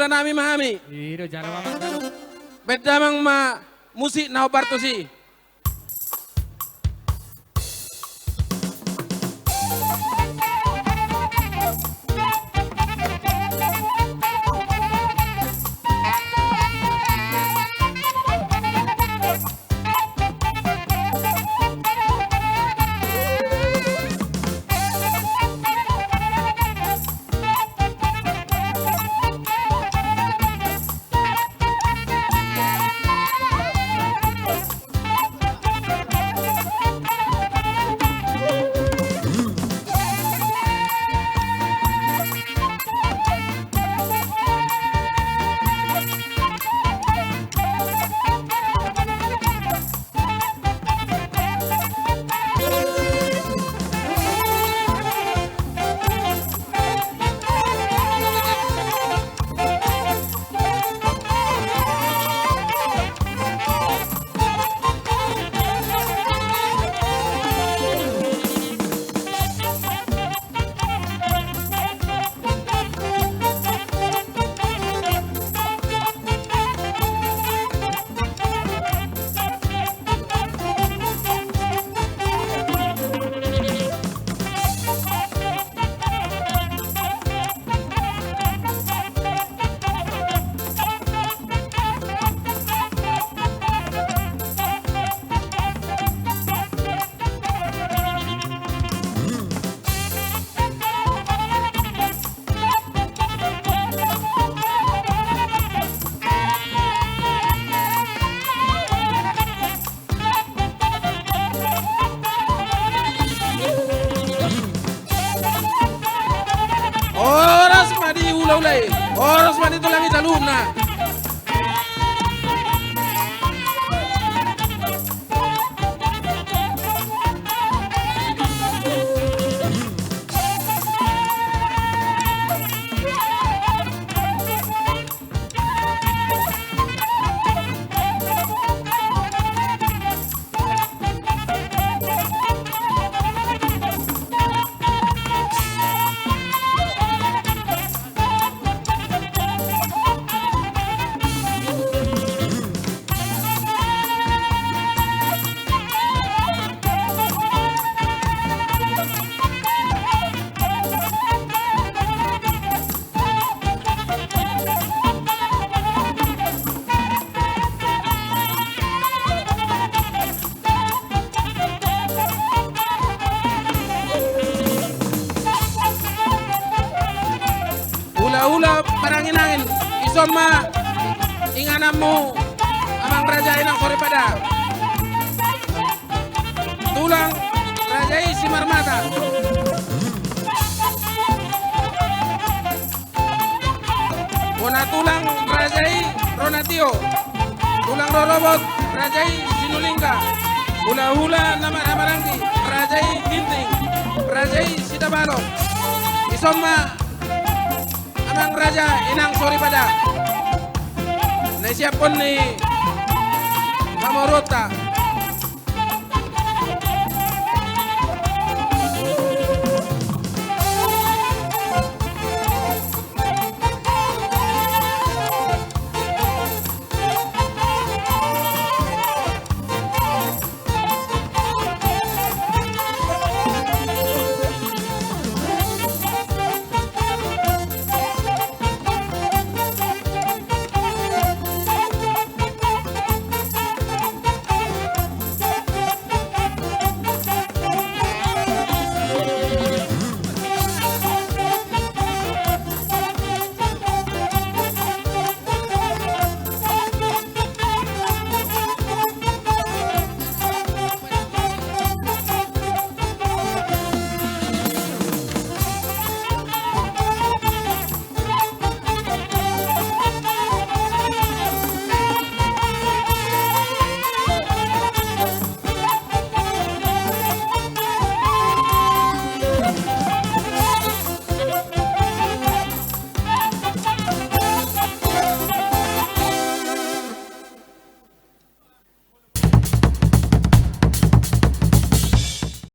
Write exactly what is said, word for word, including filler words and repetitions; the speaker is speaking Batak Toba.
Nami ma hami. I do jalo ma, jalo. Baen damang ma musik na hombar tusi. Horas ma di hulahula i, horas ma di tulang i saluhutna. Hulahula Marangin-angin, dison ma ingananmu, amang raja, inang soripada. Tulang raja i Simarmata. Bona tulang raja i Ronatio. Tulang rorobot raja i Sinulingga. Hulahula na marhaha-maranggi raja i Ginting. Raja i Sitabalok. Dison ma amang raja, inang soripada. Na isiaphon ni pamoruonta.